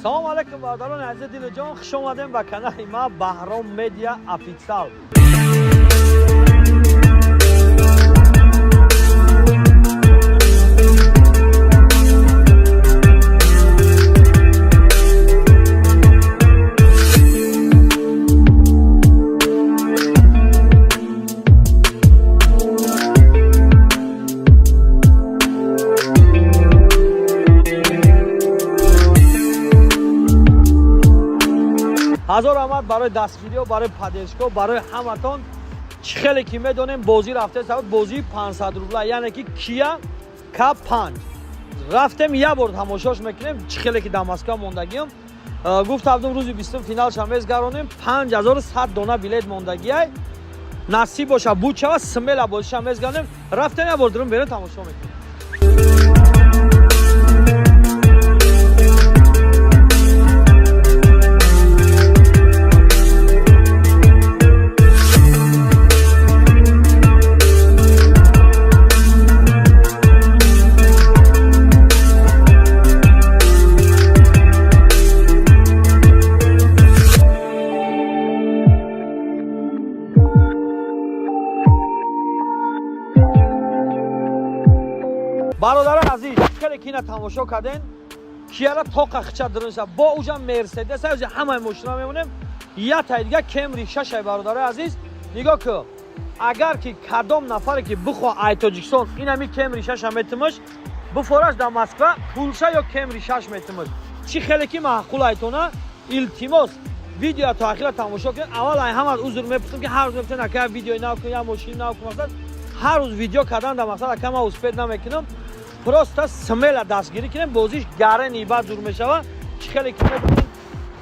Салому алейкум, бародарони азизи дилу ҷон, хуш омадем ба канали ма Баҳром Медиа Официал. Ҳазор раҳмат барои дастгириҳо, барои поддержка, барои ҳаматон. Чӣ хеле ки медонем, бозӣ рафта сабаб бозии 500 рубла, яъне ки Кия К5 рафтем, як бор тамошош мекунем. Чӣ хеле ки дар Москва мондагиам, гуфт абдум, рӯзи 20 финалша мезгаронем. 5100 дона билет мондагиай, насиб боша, буд шава, смело бозиша мезгаронем. Рафтем, як бор дурум берем, тамошо мекунем. Бародарони азиз, хеле ки ина тамошо карден, Кияра тоқа хича дурунша бо уҷа Мерседес, уҷа ҳамаи мошина мемонем. Ятай дига Кемри шашай. Бародарои азиз, нигоҳ ку, агар ки кадом нафаре ки бихоҳ ай Тоҷикистон инами Кемри шаша метимаш, буфораш дар Москва, пулша ё Кемри шаш метимаш, чӣ хеле ки маъқул айтона. Илтимос, видео то ахира тамошо кунед. Аввал ай ҳама узр мепурсам, ки ҳар рӯз мепурсен: ака, видеои нав кун, я мошини нав кун. Мақсад, ҳар рӯз видео кардан дар мақсад, ака, ман успеть намекунам. Просто смело дастгирӣ кунем, бозиш гарени баъд зур мешава. Чӣ хеле ки медонем,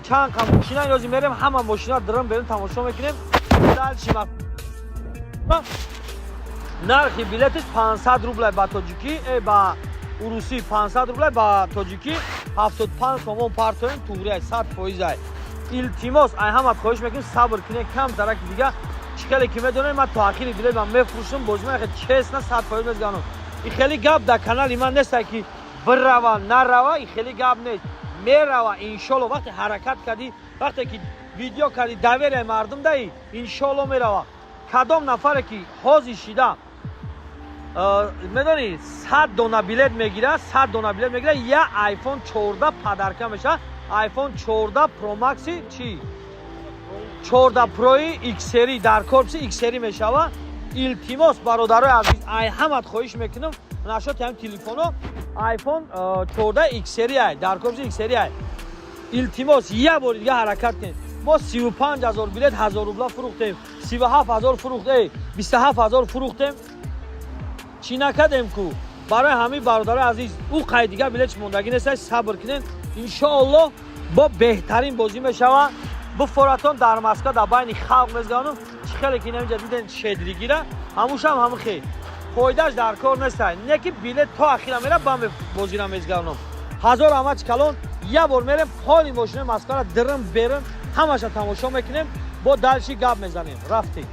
чанд қа мошина ёзи мерем, ҳама мошина дурум берем, тамошо мекунем. Дальше нархи билетиш 500 рублай ба тоҷикӣ, ба урусӣ 500 рублай, ба тоҷикӣ 75 сомон. Партоем, туғриай, 100 фоизай. Илтимос, ай ҳамат хоҳиш мекунем, сабр кунем кам тараки дига. Чӣ хеле ки медонем, ман то ахири билет ман мефурӯшам. Бозӣ ман честно, 100% мезганам. И хеле гап дар канали ман нестай, ки бирава, нарава, и хеле гап нест. Мерава, иншолло. Вақте ҳаракат кардӣ, вақте ки видео кардӣ, доверие мардум даи, иншолло, мерава. Кадом нафаре ки ҳозир шида, медонӣ, 100 дона билет мегира, 100 дона билет мегира, я iPhone 14 подарка мешавад. iPhone 14 Pro Max чи 14 Pro XR дар корпуси XR мешавад. Илтимос, бародарои азиз, ай ҳамат хоҳиш мекунам, нашоти ҳам телефоно iPhone 14 XR ай, дар корпуси XR ай. Илтимос, як бори дига ҳаракат кунед. Мо 35 ҳазор билет 1000 рубла фурӯхтем, 37 ҳазор фурӯхт, 27 ҳазор фурӯхтем, чӣ накардем ку. Барои ҳамин, бародарои азиз, ӯ қай дига билетш мондагӣ нест, сабр кунед. Иншоаллоҳ, бо беҳтарин бозӣ мешавад. Буфоратон дар Москва дар байни халқ мезгану. Чӣ хеле ки инаминҷа диден, щедрый гира, ҳамушам ҳамин хел фоидааш дар кор нестай, не ки билет то ахира мера, ба бозира мезгаронам. Ҳазор ҳамач калон. Як бор мерем, поли мошинаи Москвара дирим берим, ҳамаша тамошо мекунем, бо дальше гап мезанем. Рафтем.